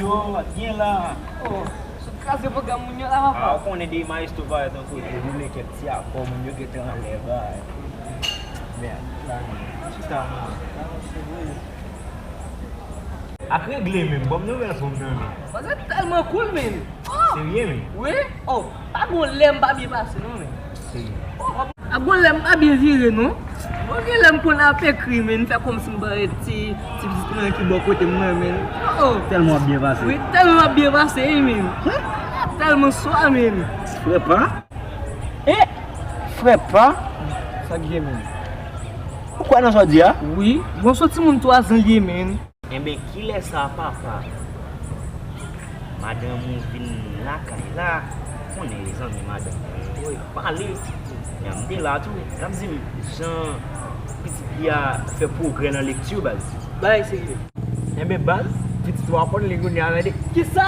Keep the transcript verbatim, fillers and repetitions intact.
Byen la. Oh, sot kraze pwogram moun yo la, Ah, papa. Ou konnen de maestro parèt an kote, roule kèk ti akò, moun yo gentan anlè bay. Mèd, la, chita, man. Ak regle menm, bon, nou wè fanm nan men. Paske tèlman cool, men. Serye men. Wi? Oh, pa gon lè m pa byen pase, non, men. Serye. Pa gon lè m pa byen vire, non. Bon, gen lè m konn ap ekri, men, fè kòmsi m parèt ti, ti pitit mwen ki bò kote m nan, men. Oh, Tèlman w ap byen pase. Wi, tèlman m ap byen pase, wi, men. Tèlman swa, men. Frè pa? E? Frè pa? Sa k gen menm? Ou kwè nan sa w di a? Wi, bon, se yon timoun twa zan li ye, men. Enben, kilè sa papa? Madanm ou vin lakay la, konnen zanmi madanm ou. Wi, pale. Yan m te la tou. N ap di m jan pitit li a fè pwogrè nan lekti, baz. Bagay serye. Enben, baz, pitit ou a konn li kounye a, mède. Kisa?